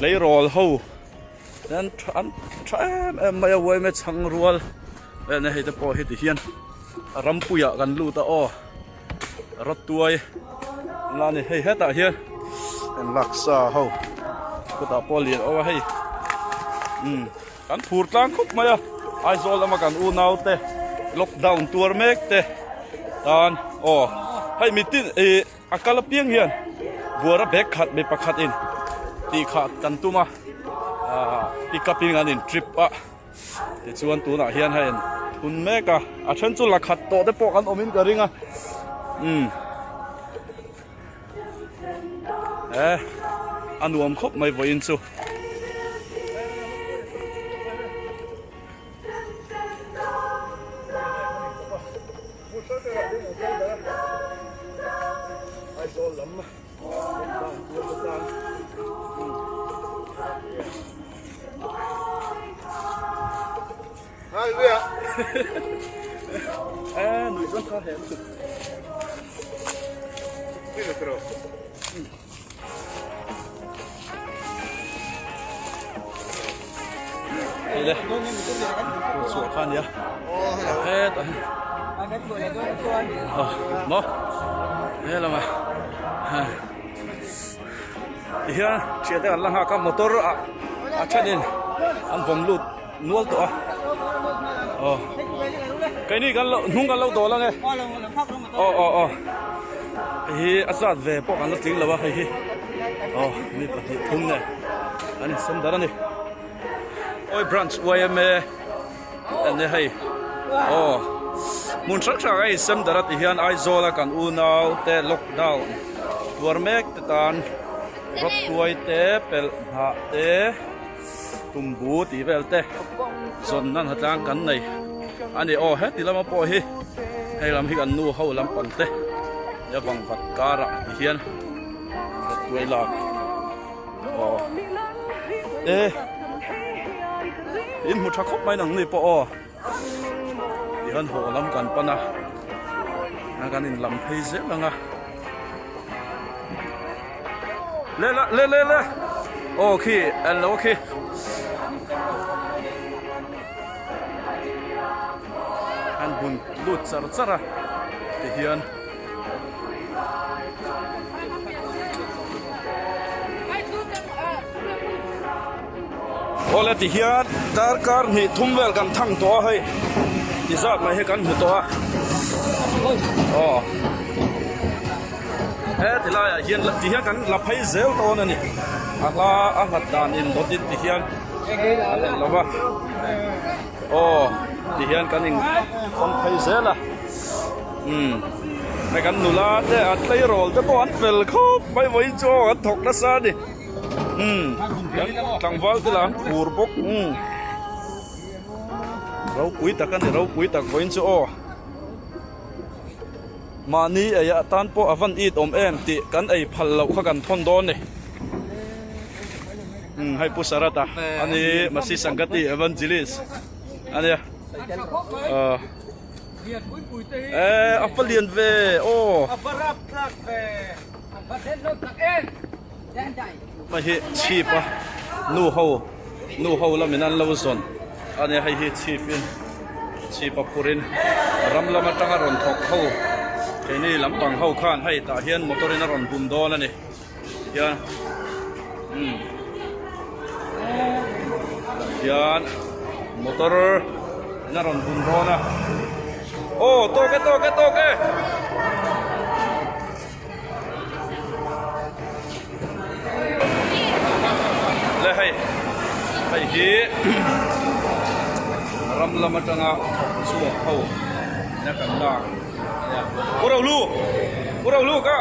Tleirawl ho an an tha em em mai a uaime chhang rual vel na hei te pawh hi ti hian a rampuiah kan lut a aw rawtuai la ni hei hetah hian kan laksa ho kutah pawh lian awm a hei umm kan phur tlang khawp mai a Aizawl lama kan unau te lockdown tuar mek te tan aw hei mitin ih. A kal apiang hian buara bag khat mi pakhat in tih kha kan tum a, aah pick up in an in trip a, tichuan tunah hian hei an thun mek a, a then chu la khat tawh te pawh kan awm in ka ring a, umm he a nuam khawp mai vawiin chu. Hei le chhuah kha ania hetah hian maw he lamah tihian thian te an la nghak a motor ah a thenin an vawm lut nual tawh a aw keini kan lo hnung kan lo dawl ange aw aw aw hei hi a zat ve pawh kan la tling lo a hei hi aw mi pahnih thum nge an insem dar a ni awi branch yma enge hei aw hmun hrang hrang a insem dar a ti hian Aizawl a kan unau te lockdown tuar mek te tan rawt tuai te pelh hnah te. Tumbu tih vel te zawn nan hatlang kan nei a ni aw heti lama pawh hi hei lam hi kan nu ho lampang te nia vang vat karah ti hian tuai lak aw e in hmu tha khawp mai nang ni pawh aw ti hian haw lam kan pan a kan in lam phei zel ang a. Le la le le le aw khi an lo khi an bun lut char char a ti hian awle ti hian darkar hnih thum vel kan thang tawh a hei ti zat mai hi kan hmu tawh a aw. He ti laiah hian ti hian kan la phei zel dawn a ni a hla a hlat dan in dawt in ti hian a leh lo va aw ti hian kan in khawn phei zel a umm hei kan nula te a tleirawl te pawh an fel khawp mai vawiin chu aw an thawk nasa a ni umm kan tlangval te lah an phur bawk umm ropui tak a ni ropui tak vawiin chu aw. Mahni ei atan pawh a van it awm em tih kan ei phal loh kha kan thawn dawn ni. Umm hei Pu Sarata a ni Masi Sangati Evangelist a nia. Ahh eh a va lian ve aw. Hei hi chhip a nu ho nu ho lamin an lo zawn a nia hei hi chhip in chhip a phur in ram lam atanga rawn thawk ho keini lampang ho khan hei tah hian motor in a rawn bum dawn a ni tihian umm tihian motor in a rawn bum dawn a aw tawk e tawk e tawk e. Le hei hei hi ram lam atanga thawk chhuak ho nia kan lak ania pu Rohlu pu Rohlu ka.